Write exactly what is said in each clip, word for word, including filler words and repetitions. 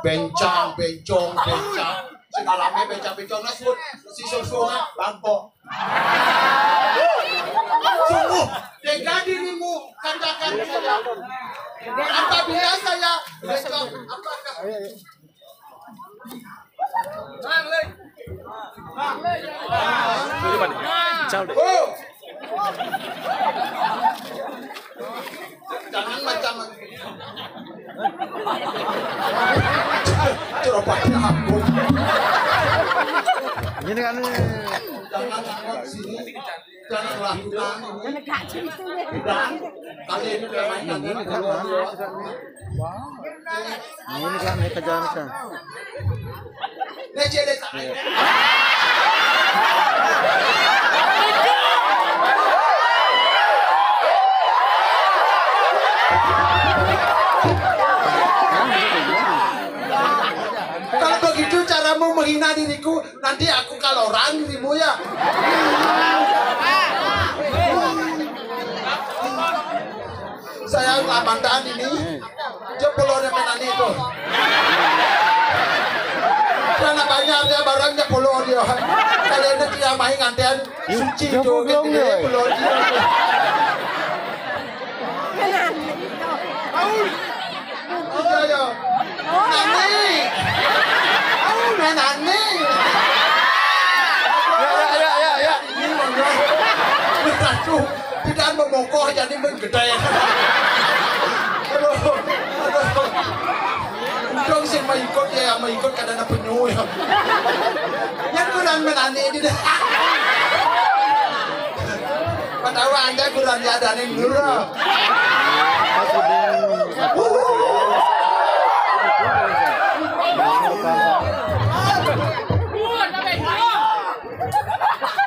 Bencang, bencong, bencang. Sing alamé bencang-bencong, nah, sebut si sungsungan bangkok. Sungguh tega dirimu katakan saya. Apabila saya bencong, apakah Jangan macam Coba aku. Ini kan. Jangan angkat sini. Jangan lakukan ini. Dan kali ini dia mainkan. Ini kan, ini kan, ini kan. Ini cewek tak. Kalau begitu caramu menghina diriku, nanti aku kalau orang dirimu ya. Saya lamantan ini. Jepulone menani itu. Karena banyak dia barangnya pulau dia. Kalau ini dia main nganten suci itu gede pulau dia. Iya, iya. Nani. Nani. Ya, ya, ya, ya, ya. Ini mana? Aduh, tidak memokoh jadi menggede. Aduh, aduh. Untung sih mau ikut ya, mau ikut kada ada penyu ya. Yang kurang menani di dah. Patawa anda kurang ya ada ning dulu.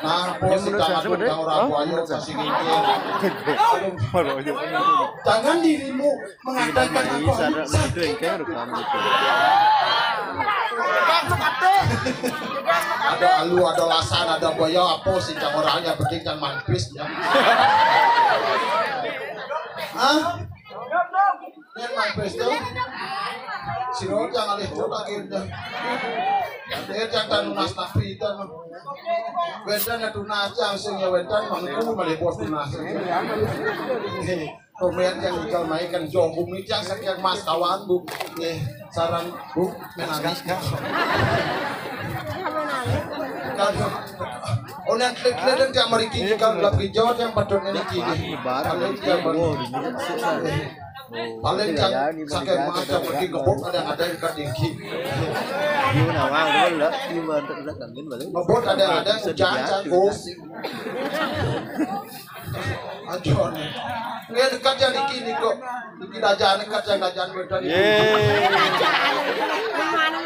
Nah, bos, jangan orang buahnya kasih gigi. Jangan dirimu mengatakan aku sakit. Ada alu, ada lasan, ada boyo, apa sih, cang orangnya penting cang mampis ya. Hah? Yang mampis tuh. Siro cang alih tuh lagi udah. Dia cang tanunas tapi itu. Wénten tunas cang sing ya wénten mangku malih bos tunas. Pemain yang ical main kan jombu micang sekian mas kawan bu. Nih, saran bu menangis. Kalau onan klik-klik yang meriki ical lebih jauh yang patut ini kini. Paling yang paling yang sakit mas yang pergi ngebut ada ada yang kedingki. Ngebut ada ada yang hujan canggung. Aduh, nih. Ini dekat yang niki, niko. Niki raja dekat yang raja betul.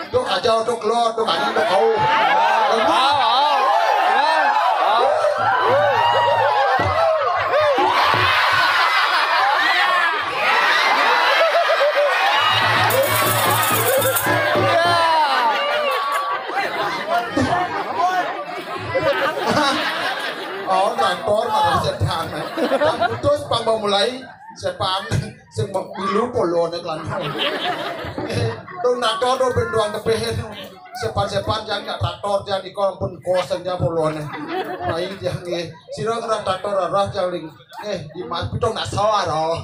Tuh aja tuh keluar tuh kan tuh kau. Traktor marang sepan. Putus pang mau mulai sepan sing mau milu polone klan. Dong traktor do benduang tepehin. Sepan-sepan jang traktor jang iko ampun kosong jang polone. Rai jang nggih. Sira ngerah traktor arah jang ling. Eh, di mas pitong nak sawar oh.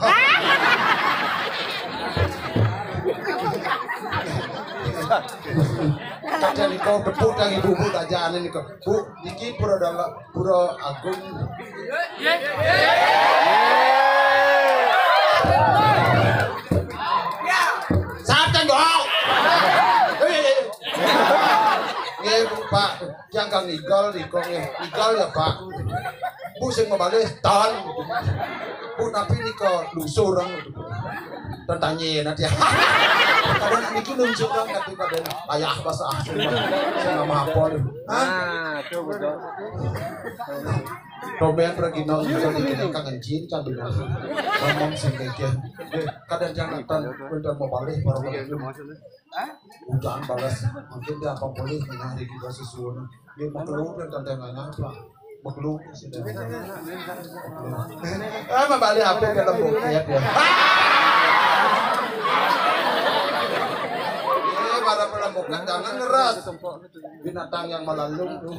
Kadang iko bepuk jang ibu-ibu tak jane niko. Bu, iki pura dalam pura agung. Satan doa. Nggih, Bu, Pak. Yang kang igal niko nggih. Igal ya, Pak. Bu sing mabalih ton. Bu napi nika lungsur. Tentanye nanti. Kadang niki lungsur kan tapi kadang ayah basah. Saya nggak apa. Hah? Nah, tuh betul. Rombongan pergi nang bisa dikini kangen jin kan benar. Ngomong sing keke. Kadang jangan tan udah mau balik baru lagi. Udah balas mungkin dia apa boleh menarik kita sesuatu. Dia mau keluar dan tanda nggak apa. Mau keluar sih dah. Ah, mau balik apa ke lembut ya dia. Ini para pelembut jangan ngeras. Binatang yang malalung tuh.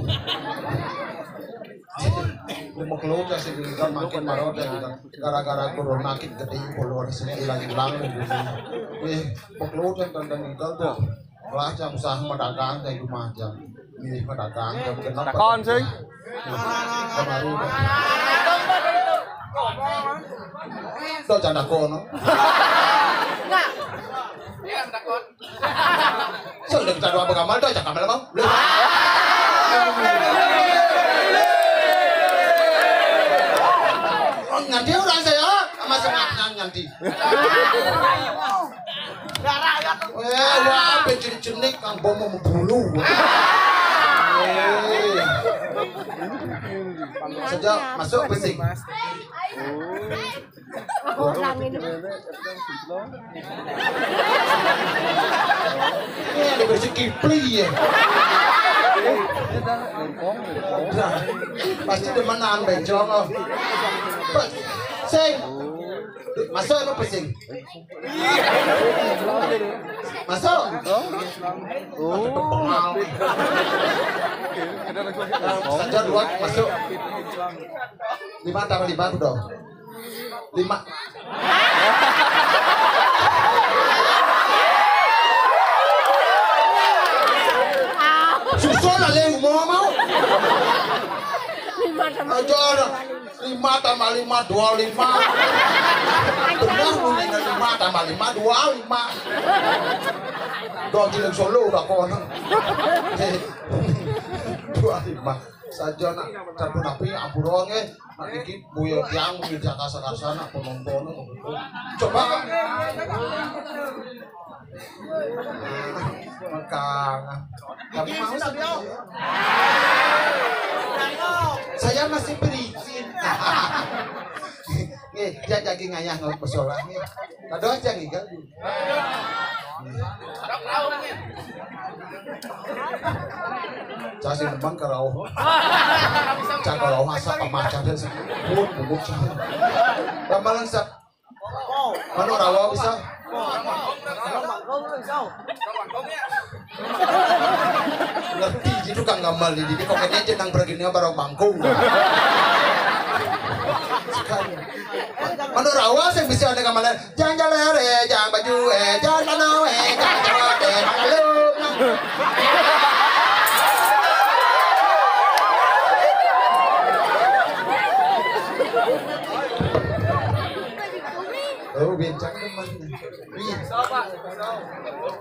Dia mau keluar sih kita makin marot ya kita. Gara-gara corona kita gede keluar sini hilang-hilang gitu. Eh, mau keluar dan tanda ngigal tuh. Lah jam usaha pedagang dari rumah jam. Ini pedagang jam kenapa? Takon sih. Kemarin. Tuh canda kono. Enggak. Iya, takon. Sudah kita doa bergamal dah, jangan malam. Oh, nanti orang saya sama semangat nanti. Eh, wah, apa jenik-jenik kang bom membulu. Eh. Sejak masuk pesing. Oh, nang ini. Ini ada bersih Kipli ya. Nah, pasti demenan bencong. Sing. Masuk apa sing? Masuk. Oh. Saja dua masuk. Lima tambah lima udah. Lima. Susul lah leh umur mau. Lima tambah aja ada. Lima tambah lima dua lima. Benar bunyinya lima tambah lima dua lima. Dua jiling solo udah kono. Dua lima. Saja nak satu napi ampura nggih. Nak iki buya tiang buya tiang kasar-kasar nak penonton. Coba. Mekang. Tapi mau sama saya. Saya masih berizin. Nggih, dia daging ayah nggak bersolah nggih. Kado aja nggih kan. Cah sing demen karo. Cah karo masak pemacan dan sebut bubuk cah. Ramalan sat. Mano rawa bisa. Ngerti gitu kang gamal di didi kok kayaknya jenang pergi nih barang bangkung. Mano rawa sing bisa ada gamal. Jangan jalan eh, jangan baju eh, jangan tanah eh, jangan jawab eh, malu. Oh, bincang teman. Wih.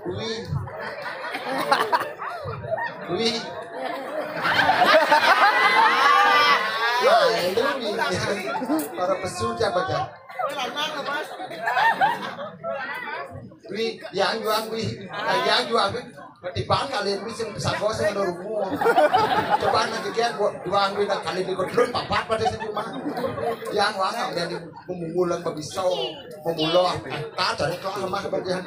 Wih. Wih. Malu, wih. Para pesu siapa dah? Wi, yang juang wi, yang juang wi. Ketiban kali wi sing sago sing loro mu. Coba nanti dia buat juang wi nak kali di kodron papat pada sing rumah. Yang wasa dan memungulang babisau, memulo tak cari kelah lemah bagian.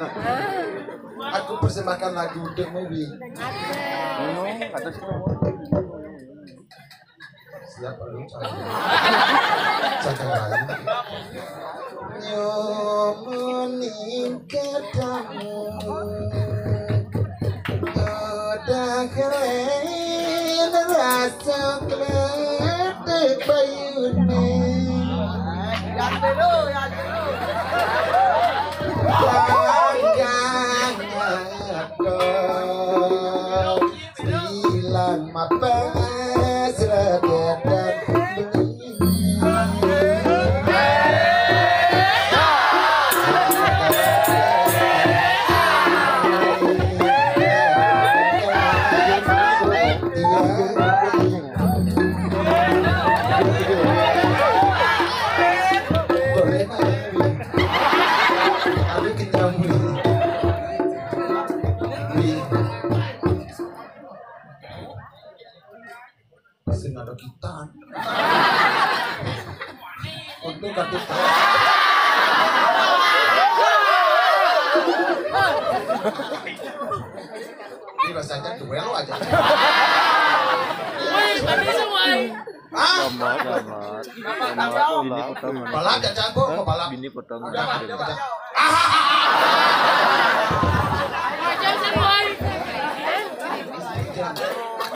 Aku persembahkan lagu untuk movie. Ya, perlu. Jangan lain. Nyumuning kadamu. Udah keren rasa kletek bayune. Panggang ngetok. Bilang mapes redetan. Sing ada kita. Untung gak kita. Ini rasanya duel aja. Woi, tadi semua. Hah? Selamat, selamat. Selamat, ini potongan. Balap ya, Cak, Bu? Mau balap? Ini potongan. Udah, udah.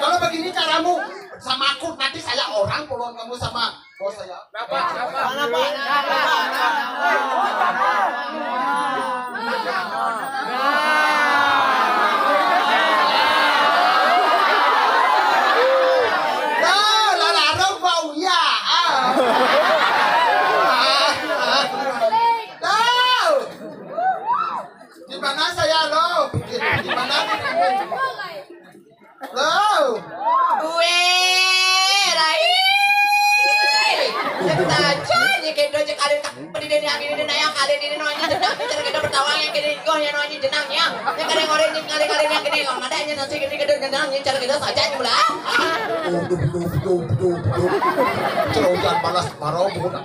Kalau begini caramu sama aku, nanti saya orang, puluhan kamu sama bos saya. Kenapa? Kenapa? Kenapa? Lah, lah, larang bau ya. Ah. Tahu. Di mana saya, lo? Di mana? Lo. Weh, Rai. Saja ni kendo je kali tak pedidin yang ini, nah, yang kali ini, no, ini jenang, cara kita bertawang yang gini, goh, yang, no, ini jenang, ya. Yang kali ngorek ini, kali-kali yang gini, kalau ada yang nasi gini, gede jenang, ini cara kita saja ni pula. Betul, betul, betul, betul, betul. Cerobohan balas, marau, bukan.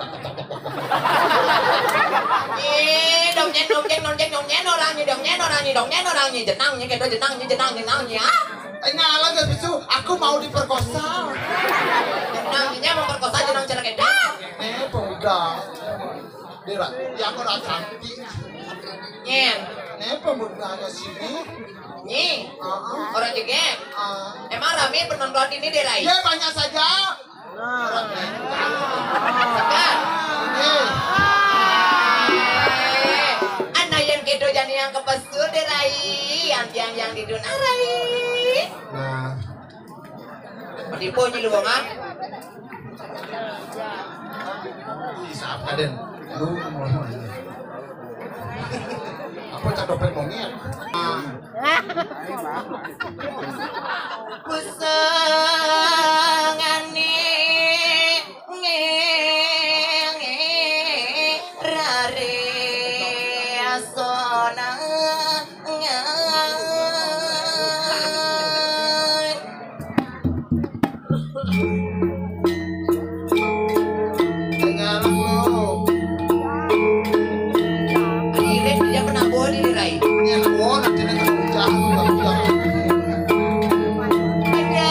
Eh, dong nyen, dong nyen, dong nyen, dong nyen, orang ni, dong nyen, orang ni, dong nyen, orang ni, jenang ni, kendo jenang ni, jenang, jenang ni, ah. Eh, ngalah gak bisu, aku mau diperkosa. Jenang ni, mau perkosa, jenang cara kendo. Eh, pemuda. Dia ra-, ya aku ra cantik. Nyen. Eh, pemuda ada sini. Ni. Ah, ah. Orang jegek. Ah. Emang rame penonton ini, Dek Rai? Ya, banyak saja. Nah. Eh, ana yang kedo jani yang kepesul, Dek Rai, yang tiang yang didun arai. Nah. Tipu nyi lu, Bang, ah? Ih, siapa, Den? Lu, apa cak dompet monyet? Ah. Kusengani nge-, nge-, rare asona ngai. Dengar lo. Akhirnya dia pernah boleh, Rai. Ini anak gua, nanti dia kena pecah, lu nggak pecah. Ada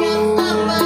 yang sama.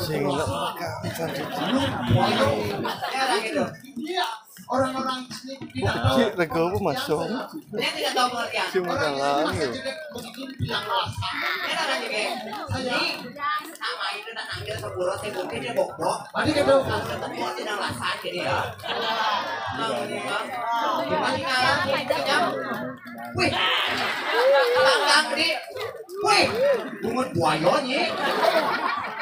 Sing lek orang-orang sini tidak tahu. Cik, rego apa masuk? Dia tidak tahu pengertian. Cuma orang dalam ini ya. Masa jelek begini bilang alasan. Dia orang jelek. Saya ini sama itu nak ambil sepuluh, saya mungkin dia bokbok. Tadi kita tahu kan ketemu tidak alasan jadi ya. Nah, ini kan. Gimana kan? Kejam. Wih. Tanggang di. Wih. Bungut buaya ni.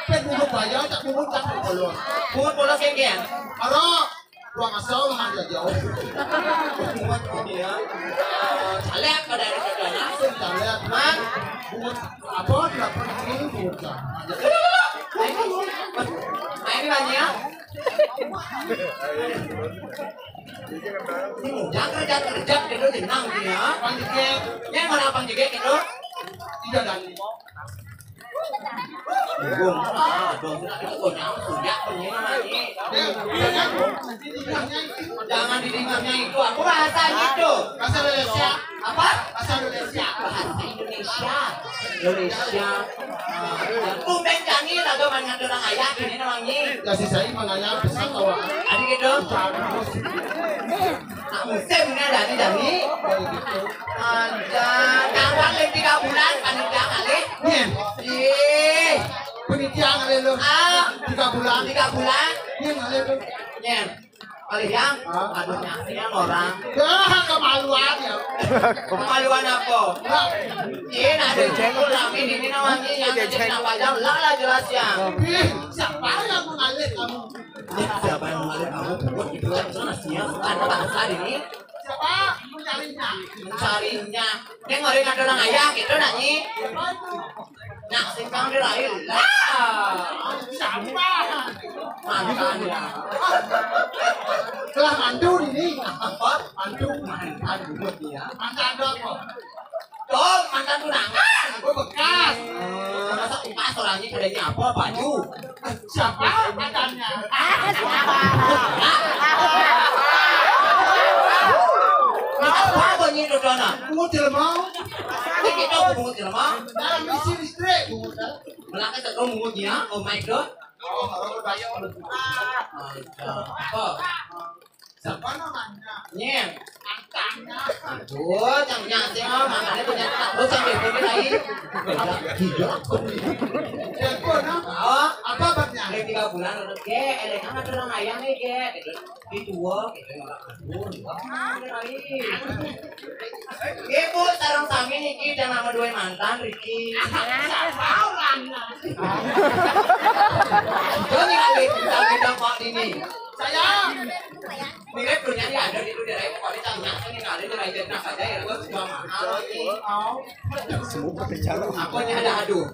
Pen bungut buaya, tak bungut tak bolos. Bungut bolos yang kian. Aro. Buang asal mah dia jauh. Buat ini ya. Eh, caleg pada ada kerja langsung caleg. Man, buat apa? Delapan puluh buat. Nah, ini banyak ya. Ini udah kerja kerja gitu tenang dia. Panjang. Yang mana panjang gitu? Tidak ada. Bingung. Ah, dong, sudah kita goyang, sudah, pengen lagi. Jangan didengarnya itu, aku bahasa gitu. Bahasa Indonesia. Apa? Bahasa Indonesia. Bahasa Indonesia. Indonesia. Ah, tumben Jani, lagu mangan orang ayah, ini namanya. Ya, si saya mangaya bisa tawa. Ada gitu. Nah, musim ini ada nih, Dani. Ada. Kawan lagi tiga bulan, panitia kali. Nih. Ih. Panitia kali lu. Ah. Tiga bulan. Tiga bulan. Nih, kali lu. Nih. Kali yang, ah, aduh, nyaksinya orang. Ya, kemaluan ya. Kemaluan apa? Nah. Ini ada jengkol kami ini namanya yang ada kenapa aja, lah, lah, jelas ya. Ih, siapa yang mengalih kamu? Siapa yang mengalih kamu? Buat itu kan jelas ya, karena bahasa ini. Siapa mencarinya? Mencarinya. Dia ngorek ada orang ayah gitu, Nani. Siapa itu? Nah, sing kang dirayu lah. Siapa? Mantan ya. Telah mantu ini. Apa? Mantu, mantan dulu dia. Mantan ada apa? Dong, mantan tunangan. Aku bekas. Masa bekas orangnya bedanya apa? Baju. Siapa mantannya? Apa bunyi dodona? Bungut jelema. Ini kita bungut jelema. Dalam isi listrik bungut. Belakang tak tahu bungutnya. Oh my god. Oh, oh, oh, oh. Apa? Siapa namanya? Nyen. Mantannya. Aduh, cang nyasih, oh, mantannya punya anak. Terus sampai pun lagi. Gila. Ya, gua nama. Oh, apa abangnya? Ada tiga bulan, oke, enak ada orang ayam nih, ke. Gitu. Di dua, gitu, orang aduh, wah, ada lain. Ibu, sareng sami niki udah nama dua mantan, Riki. Siapa orangnya? Itu nih, lagi bintang-bintang Pak Dini. Saya. Mirip punya dia ada di daerah pokoknya cang nyasih nih, ada di raja saja ya, gua cuma mahal. Semua berbicara. Apanya ada aduh.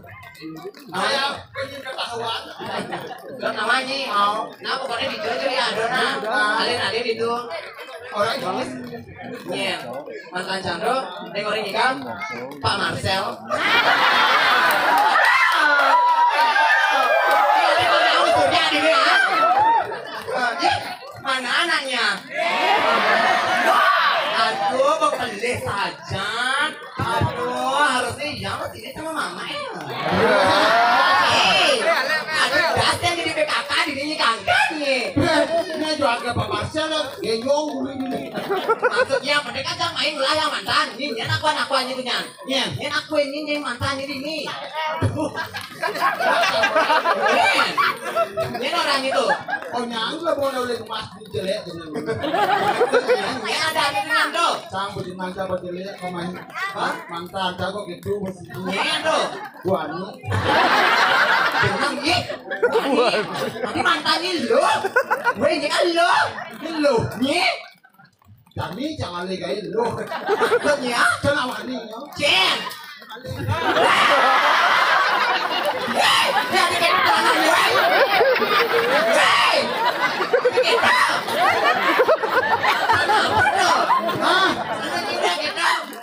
Saya pengen ketahuan. Lo namanya? Mau. Nah, pokoknya dijojol ya, aduh nah. Alin-alin itu. Orang jenis. Iya. Mantan Chandra, yang orang nikah, Pak Marcel. Iya, dia mau tahu sudah di mana. Mana anaknya? Aduh, kok pelih saja. Aduh, harusnya iya mah sini sama mama ya. Hei, ada das yang jadi P K K di sini kagak nih. Ini juga Pak Marcel lah, genyong dulu ini. Maksudnya, mereka kan main lah yang mantan. Ini, ini anak anak aja tuh nyan. Iya. Ini aku ini, ini mantan ini nih. Ini orang itu. Oh, nyangkut lah, boleh oleh emas. Jelek dengan. Ya, ada ada dengan tuh. Sang bujin manja apa jelek pemain. Hah? Mantan jago gitu mesti. Iya tuh. Gua anu. Tenang, iya. Tapi mantannya lo. Gue ini kan lo. Lo. Nih. Kami jangan legain lo. Maksudnya? Jangan wani, ya. Cen. Hei, ya, dikit tangan, woi. Hei. Dikit tangan. Hah?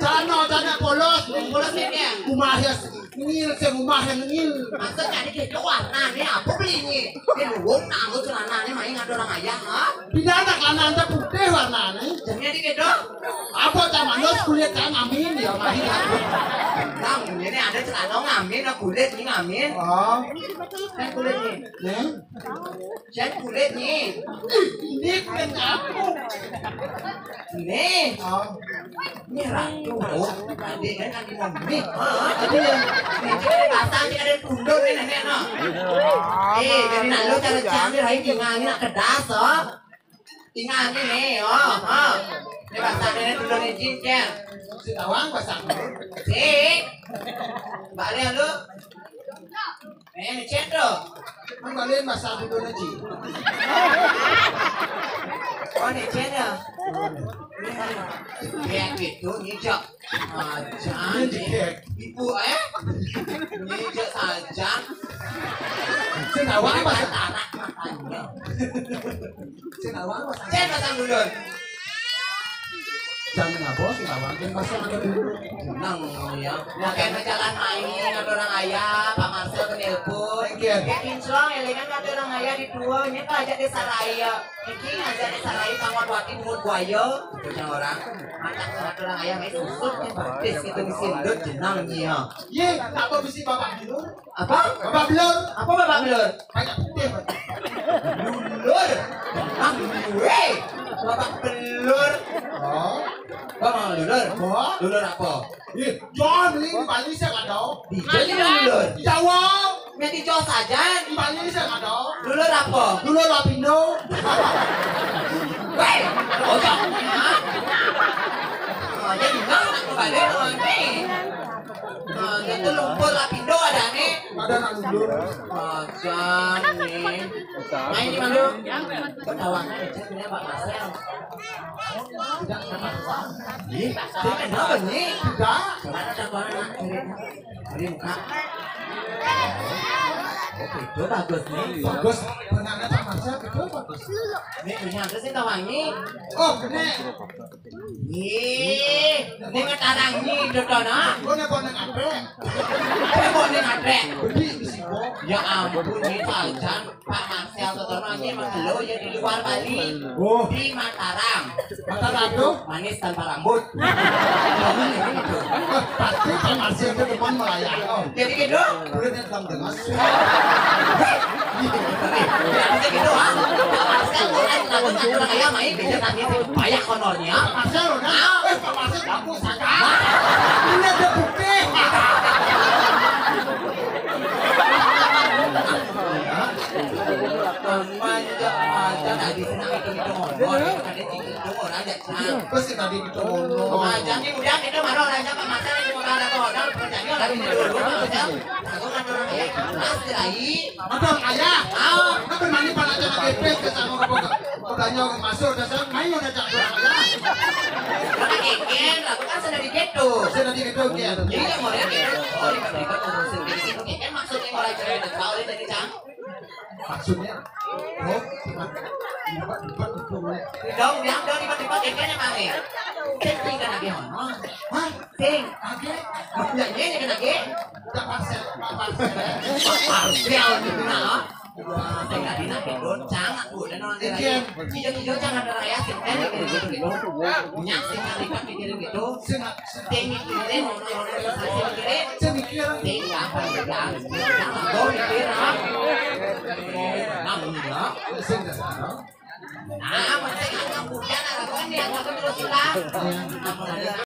Celana, celana polos. Polos ini ya? Kumaha ya, ngil, sing kumaha ngil. Maksudnya ini gitu warnanya apa belinya? Ini luwung, nah, lu celananya main ada orang ayah, ha? Pidana celana putih warnanya. Jadi ini gitu. Apa zaman lo kulit kan amin ya, main aku. Bang, ini ada celana ngamin, nah, kulit ini ngamin. Oh. Kan kulit ini. Nih. Jadi kulit nih. Ini kulit aku. Nih. Oh. Ini ratu, oh. Tadi kan kan di mami. Hah? Ini yang ini basah, ini ada tunduk ini, nenek, no. Eh, jadi nak lo cara canggih, lain tinggal ini nak kedas, oh. Tinggal ini nih, oh, oh. Ini basah, ini tunduk ini, cincin. Si tawang basah. Si. Balik lu. Eh, ini cendol. Kan balik basah tunduk ini, Ci. Oh, ini cendol. Ya gitu, ngijak. Ajan, ibu, eh? Ngijak saja. Sing awak apa? Tarak matanya. Sing awak apa? Cek pasang dulur. Jangan apa, sing awak, jangan pasang ada dulu. Tenang, ya. Makan jalan main, ada orang ayah, Pak Marcel ke nelpon. Thank you. Dia kinclong, elingan kata orang ayah di tua, ini tak ajak desa raya. Iki ngajak sarai pangwat wati bungut buaya. Punya orang. Anak anak orang ayam itu susut nih, batis itu mesti ndut jenang nih ya. Ye, apa bisi bapak belur? Apa? Bapak belur. Apa bapak belur? Banyak putih, Pak. Lulur. Ah, gue. Bapak belur. Oh. Bapak lulur. Oh. Lulur apa? Ye, John, ini di Bali saya nggak tahu. Di Bali lulur. Jawa. Meti jos aja. Di Bali saya nggak tahu. Lulur apa? Lulur Lapindo. Weh, ojok. Oh, jadi bang, aku balik nanti. Oh, itu lumpur Lapindo ada nih. Ada nak lulur. Aja nih. Main di mana? Ketawa aja punya Pak Marcel. Tidak, kenapa? Ih, dia kenapa nih? Tidak. Coba ada apa, nak? Cari, cari muka. Oh, itu bagus nih. Bagus. Benangnya Pak Marsel itu bagus. Ini punya apa sih, Tawangi? Oh, gede. Ih, ini ngetarang nih, Dodono. Gue nih boneng ape? Saya boneng ape? Bedi di siko. Ya ampun, ini Tarzan. Pak Marsel Totono aja emang lo ya di luar Bali. Oh. Di Mataram. Mataram tuh? Manis tanpa rambut. Pasti Pak Marsel itu depan melayang. Jadi gitu? Udah dia telah dengar. Jadi gitu, ah. Pak Marsel, orang yang ngaku-ngaku orang kaya, main kerja tadi. Banyak honornya. Pak Marsel, udah. Eh, Pak Marsel, aku sangka. Ini ada bukti. Manja, manja, tadi senang itu, itu ngomong, tadi itu ngomong aja. Terus kita di itu ngomong. Manja nih, udah kita marah aja, Pak Marsel, ini mau ada kok, udah, percaya lagi dulu, Pak Marsel. Aku kan orang kaya, Mas, kirain. Madam, ayah. Ah. Apa mani pala aja pakai pes, ke sana, ke sana. Udah nyawa masuk, udah sana, main udah cak orang kaya. Karena keken, aku kan sudah di ghetto. Sudah di ghetto, ya. Jadi yang mau lihat ghetto, oh, ribet-ribet ngurusin. Jadi gitu, keken maksudnya mulai cerita, tahu dari Cang. Maksudnya, oh, tiba-tiba itu. Dong, yang dong tiba-tiba keken yang mana? Keken kan lagi ngomong. Hah? Sing. Lagi? Yang ini kan lagi? Udah Marsel, Pak Marsel. Marsel gitu, nah. Wah, saya nggak enak, gitu. Jangan, Bu. Dan orang lain. Iya. Iya, iya, jangan ada raya, sing, kan, gitu, gitu. Punya sing, kan, ikan, gitu, gitu. Sing, sing, gitu, gitu. Sing, mikir. Sing, apa, gitu. Jangan, Bu, mikir, ah. Namun, ya. Sing, nah, masa yang bukan, apa, kan, yang, apa, terus, lah. Namun, ada